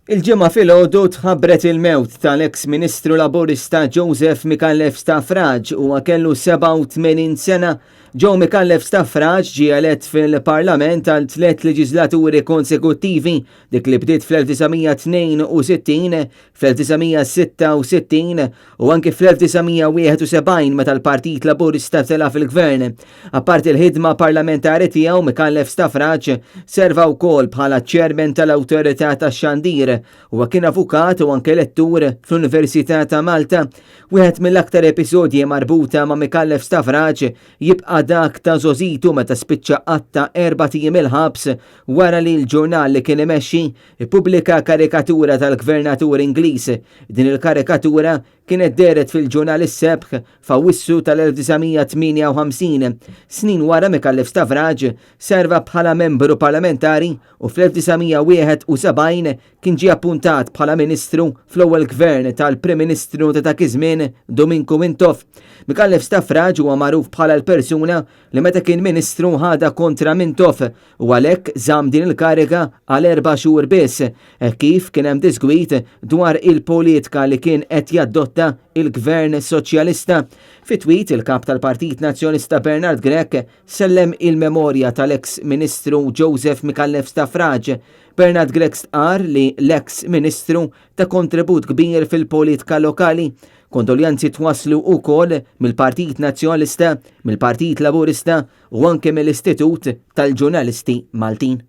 Il-Ġimgħa filgħodu tħabbret il-mewt tal-eks Ministru Laburista Joseph Micallef Stafrace. Huwa kellu 87 sena. Joe Micallef Stafrace ġie elett fil-Parlament għal tliet leġislaturi konsekuttivi, dik li bdiet fl-1962, fl-1966 u anki fl-1971 meta l-Partit Laburista tela' fil-Gvern. Apparti l-ħidma parlamentari tiegħu, Micallef Stafrace serva wkoll bħala Chairman tal-Awtorità tax-Xandir. Huwa kien avukat u anke lettur fl-Università ta' Malta. Wieħed mill-aktar episodji marbuta ma' Micallef Stafrace jibqa' dak ta' żgħożitu meta spiċċa qatta' erbat ijiem il-ħabs wara li l-ġurnal li kien imexxi Ippubblika karikatura tal-Gvernatur Ingliż. Din il-karikatura kienet dehret fil-ġurnal Is-Sebħ f'Awwissu tal-1958. Snin wara Micallef Stafrace serva bħala membru parlamentari u fl-1971 kien ġie appuntat bħala Ministru fl-ewwel Gvern tal-Prim Ministru ta' dak iż-żmien Duminku Mintoff. Micallef Stafrace huwa magħruf bħala l-persuna li meta kien Ministru ħadha kontra Mintoff u għalhekk żamm din il-kariga għal erba' xhur biss, hekk kif kien hemm diżgwid dwar il-politika li kien qed jaddotta il-Gvern Soċjalista. Fi tweet, il-Kap tal-Partit Nazzjonalista Bernard Grech sellem il-memorja tal-eks Ministru Joseph Micallef Stafrace. Bernard Grech stqarr li l-eks Ministru ta kontribut kbir fil-politika lokali. Kondoljanzi twasslu wkoll mill-Partit Nazzjonalista, mill-Partit Laburista u anke mill-Istitut tal-Ġurnalisti Maltin.